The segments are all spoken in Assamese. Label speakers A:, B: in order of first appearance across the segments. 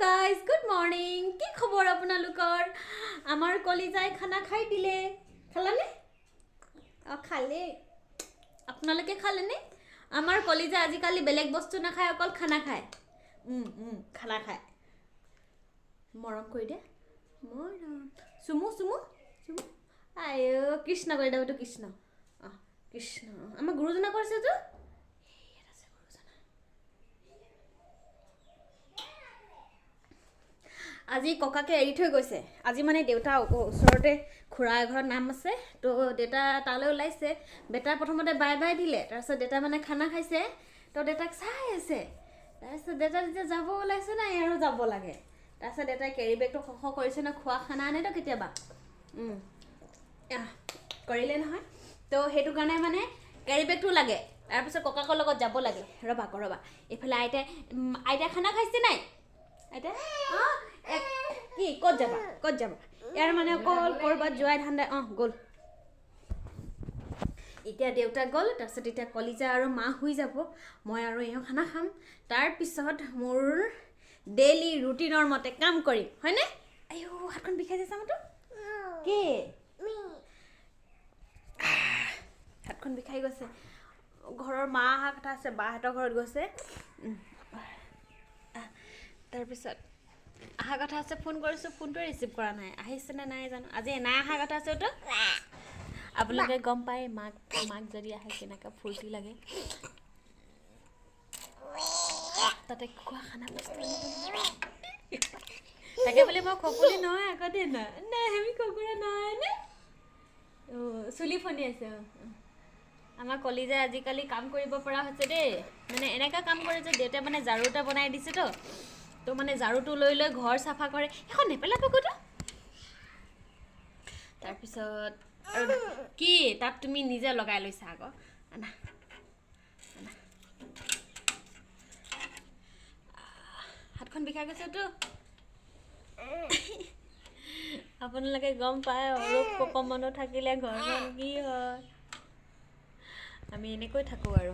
A: Guys, good morning. কি খবৰ আপোনালোকৰ? আমাৰ কলিজাই খানা খাই দিলে। খালানে? অঁ, খালে। আপোনালোকে খালেনে? আমাৰ কলিজা আজিকালি বেলেগ বস্তু নাখায়, অকল খানা খায়। খানা খায়। মৰম কৰি দে, মৰম। চুমু, চুমু, চুমু। আই কৃষ্ণ কৰি দে তো, কৃষ্ণ। অঁ, কৃষ্ণ। আমাৰ গুৰুজনা কৰিছেতো, ইয়াত আছে গুৰুজনা। আজি ককাকে এৰি থৈ গৈছে। আজি মানে দেউতা ওচৰতে খুৰা এঘৰত নাম আছে, তো দেউতা তালৈ ওলাইছে। বেটা প্ৰথমতে বাই বাই দিলে। তাৰপিছত দেউতা মানে খানা খাইছে, তো দেউতাক চাই আছে। তাৰপিছত দেউতা যেতিয়া যাব ওলাইছে, নাই আৰু যাব লাগে। তাৰপিছত দেউতাই কেৰি বেগটো সখ কৰিছে ন, খোৱা খানা আনেতো কেতিয়াবা, কৰিলে নহয়। তো সেইটো কাৰণে মানে কেৰি বেগটো লাগে। তাৰপিছত ককাকৰ লগত যাব লাগে। ৰ'বা আকৌ, ৰ'বা। এইফালে আইতাই খানা খাইছে নাই? আইতাই অঁ, কি, ক'ত যাবা, ক'ত যাবা? ইয়াৰ মানে অকল ক'ৰবাত যোৱাই ধান্দা। অঁ, গ'ল। এতিয়া দেউতা গ'ল। তাৰপিছত এতিয়া কলিজা আৰু মা শুই যাব, মই আৰু এওঁ খানা খাম। তাৰপিছত মোৰ ডেইলি ৰুটিনৰ মতে কাম কৰিম, হয়নে? আইঅ, হাতখন বিষাইছে চামতো। কি, হাতখন বিষাই গৈছে। ঘৰৰ মা অহা কথা আছে, বাহঁতৰ ঘৰত গৈছে। তাৰপিছত অহা কথা আছে, ফোন কৰিছোঁ, ফোনটোৱে ৰিচিভ কৰা নাই। আহিছেনে নাই জানো। আজি এনাই অহা কথা আছেতো। আপোনালোকে গম পায়, মাক মাক যদি আহে কেনেকুৱা ফূৰ্তি লাগে। তাতে খোৱা খানা বস্তু আনিব। তাকে বোলে মই খকুলি নহয় আকৌ দেই। নাই নাই, আমি খকুৰা নহয় নে? অঁ, চুলি ফণি আছে। অঁ, আমাৰ কলিজাই আজিকালি কাম কৰিব পৰা হৈছে দেই। মানে এনেকুৱা কাম কৰে যে দেউতাই মানে ঝাৰু এটা বনাই দিছেতো, তো মানে ঝাৰুটো লৈ লৈ ঘৰ চাফা কৰে। সেইখন নেপেলাব ক'তো। তাৰপিছত আৰু কি তাত তুমি নিজে লগাই লৈছা আকৌ। আনা, আনা। হাতখন বিষাই গৈছেতো। আপোনালোকে গম পায়, অলপ ককমনো থাকিলে ঘৰখন কি হয়। আমি এনেকৈ থাকোঁ আৰু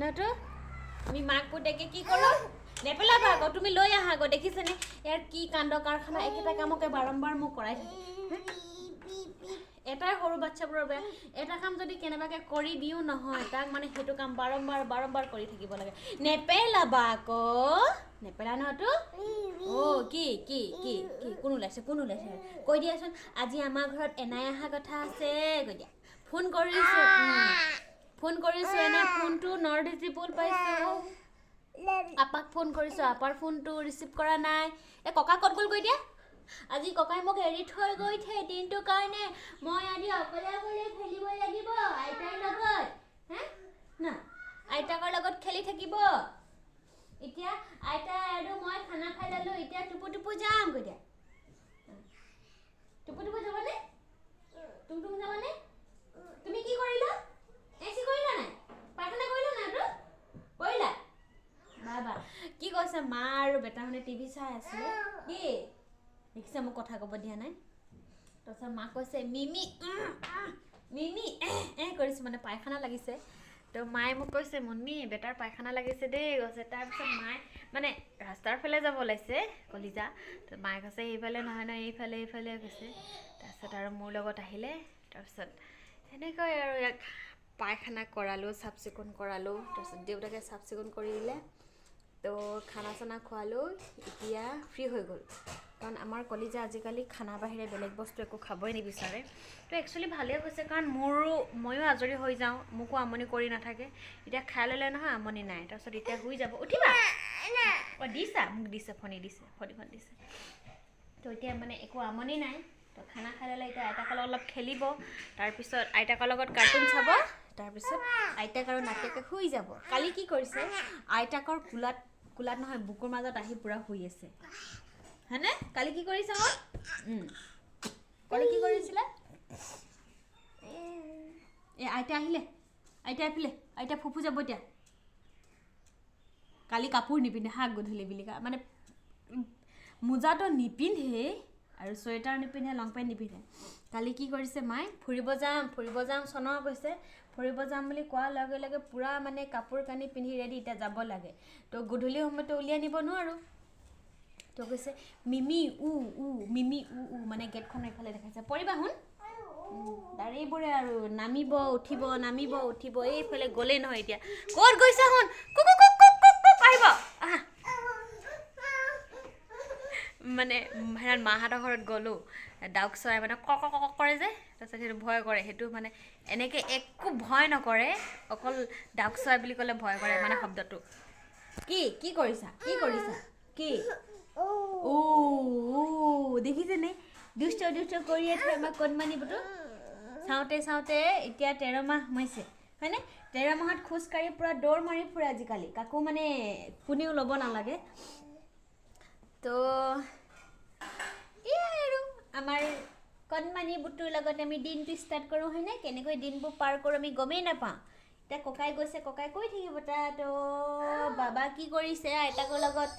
A: নহতো আমি মাক পুতেকে কি কৰোঁ। নেপেলাবা আকৌ, তুমি লৈ আহা আকৌ। দেখিছেনে ইয়াৰ কি কাণ্ড কাৰখানা? একেটা কামকে বাৰম্বাৰ মোক কৰাই থাকে। এটাই সৰু বাচ্ছাবোৰৰ বেয়া, এটা কাম যদি কেনেবাকৈ কৰি দিওঁ নহয়, তাক মানে সেইটো কাম বাৰম্বাৰ বাৰম্বাৰ কৰি থাকিব লাগে। নেপেলাবা আকৌ, নেপেলা নহয়তো। অ' কি কি কি কি, কোন ওলাইছে, কোন ওলাইছে কৈ দিয়াচোন। আজি আমাৰ ঘৰত এনাই অহা কথা আছে কৈ দিয়া। ফোন কৰিছোঁ, ফোন কৰিছোঁ, এনাই ফোনটো not reachable পাইছোঁ। আপাক ফোন কৰিছোঁ, আপাৰ ফোনটো ৰিচিভ কৰা নাই। এই ককা ক'ত গ'ল কৈ দিয়া। আজি ককাই মোক এৰি থৈ গৈছে দিনটোৰ কাৰণে। মই আজি অকলে অকলে খেলিব লাগিব আইতাৰ লগত। হে না, আইতাকৰ লগত খেলি থাকিব। এতিয়া আইতা আৰু মই খানা খাই ল'লোঁ, এতিয়া টুপু টুপু যাম কৈ দিয়া। টুপু টুপু যাবানে? টুম টুম যাবানে? তুমি কি কৰিলা? এচি কৰিলা নাই? পায়খানা কৰিলা নাই? তো কৰিলা বাবা। কি কৈছে? মা আৰু বেটা মানে টিভি চাই আছিলে। কি দেখিছে, মোক কথা ক'ব দিয়া নাই। তাৰপিছত মাক কৈছে, মিমি মিমি এ কৰিছোঁ, মানে পায়খানা লাগিছে। তো মায়ে মোক কৈছে, মুন্মি, বেটাৰ পায়খানা লাগিছে দেই কৈছে। তাৰপিছত মায়ে মানে ৰাস্তাৰ ফালে যাব ওলাইছে কলিজা। তো মায়ে কৈছে, এইফালে নহয় নহয়, এইফালে এইফালে কৈছে। তাৰপিছত আৰু মোৰ লগত আহিলে। তাৰপিছত সেনেকৈ আৰু ইয়াক পায়খানা কৰালোঁ, চাফ চিকুণ কৰালোঁ। তাৰপিছত দেউতাকে চাফ চিকুণ কৰি দিলে। তো খানা চানা খোৱালোঁ, এতিয়া ফ্ৰী হৈ গ'ল। কাৰণ আমাৰ কলিজা আজিকালি খানা বাহিৰে বেলেগ বস্তু একো খাবই নিবিচাৰে। তো একচুৱেলি ভালেই হৈছে, কাৰণ ময়ো আজৰি হৈ যাওঁ, মোকো আমনি কৰি নাথাকে। এতিয়া খাই ল'লে নহয়, আমনি নাই। তাৰপিছত এতিয়া শুই যাব। উঠিবা। অঁ, দিছা মোক, দিছে ফণি, দিছে ফণিখন দিছে। তো এতিয়া মানে একো আমনি নাই। তো খানা খাই ল'লে, এতিয়া আইতাকৰ লগত অলপ খেলিব, তাৰপিছত আইতাকৰ লগত কাৰ্টুন চাব, তাৰপিছত আইতাক আৰু নাতিয়েকে শুই যাব। কালি কি কৰিছে? আইতাকৰ কোলাত, কোলাত নহয়, বুকুৰ মাজত আহি পূৰা শুই আছে, হয়নে? কালি কি কৰিছা? মই কালি কি কৰিছিলা? এই আইতা আহিলে, আইতা আহিলে, আইতা ফুফু যাব এতিয়া। কালি কাপোৰ নিপিন্ধে হা, গধূলি বুলি মানে মোজাটো নিপিন্ধেই আৰু চুৱেটাৰ নিপিন্ধে, লং পেণ্ট নিপিন্ধে। কালি কি কৰিছে মায়ে? ফুৰিব যাম, ফুৰিব যাম চনৰ কৈছে। ফুৰিব যাম বুলি কোৱাৰ লগে লগে পূৰা মানে কাপোৰ কানি পিন্ধি ৰেডি, এতিয়া যাব লাগে। তো গধূলি সময়তো উলিয়াই নিব নোৱাৰোঁ। তো কৈছে মিমি উ উ, মিমি উ উ, মানে গেটখনৰ এইফালে দেখাইছে। পৰিবা শুন। এইবোৰে আৰু নামিব উঠিব, নামিব উঠিব, এইফালে গ'লেই নহয়। এতিয়া ক'ত গৈছা শুন? কুকু কুক কুক কুক কুক, আহিব আহা। মানে সেইদিনা মাহঁতৰ ঘৰত গ'লোঁ, ডাউক চৰাই মানে ক ক ক কৰে যে, তাৰপিছত সেইটো ভয় কৰে। সেইটো মানে এনেকৈ একো ভয় নকৰে, অকল ডাউক চৰাই বুলি ক'লে ভয় কৰে, মানে শব্দটো। কি কি কৰিছা? কি কৰিছা কি? ও দেখিছেনে, দুষ্ট দুষ্ট কৰিয়ে থয় আমাৰ কণমানি বুটু। চাওঁতে চাওঁতে এতিয়া 13 মাহ সোমাইছে, হয়নে? 13 মাহত খোজকাঢ়ি পূৰা দৌৰ মাৰি ফুৰে আজিকালি, কাকো মানে কোনেও ল'ব নালাগে। তো এয়াই আৰু আমাৰ কণমানি বুটুৰ লগত আমি দিনটো ষ্টাৰ্ট কৰোঁ, হয়নে? কেনেকৈ দিনবোৰ পাৰ কৰোঁ আমি গমেই নাপাওঁ। এতিয়া ককাই গৈছে, ককাই কৈ থাকিব তাত। অ' বাবা কি কৰিছে আইতাকৰ লগত?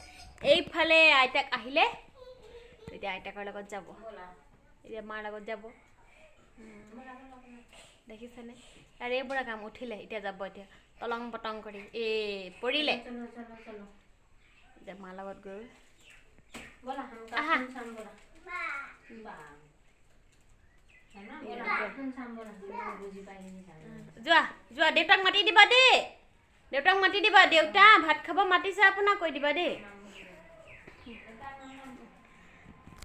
A: এইফালে আইতাক আহিলে, এতিয়া আইতাকৰ লগত যাব, এতিয়া মাৰ লগত যাব। দেখিছেনে? আৰু এইবোৰে কাম, উঠিলে এতিয়া যাব, এতিয়া তলং পটং কৰি এই পৰিলে। এতিয়া মাৰ লগত গৈ আহা। যোৱা যোৱা, দেউতাক মাতি দিবা দেই, দেউতাক মাতি দিবা। দেউতা ভাত খাব মাতিছে আপোনাক, কৈ দিবা দেই।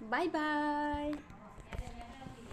A: Bye bye.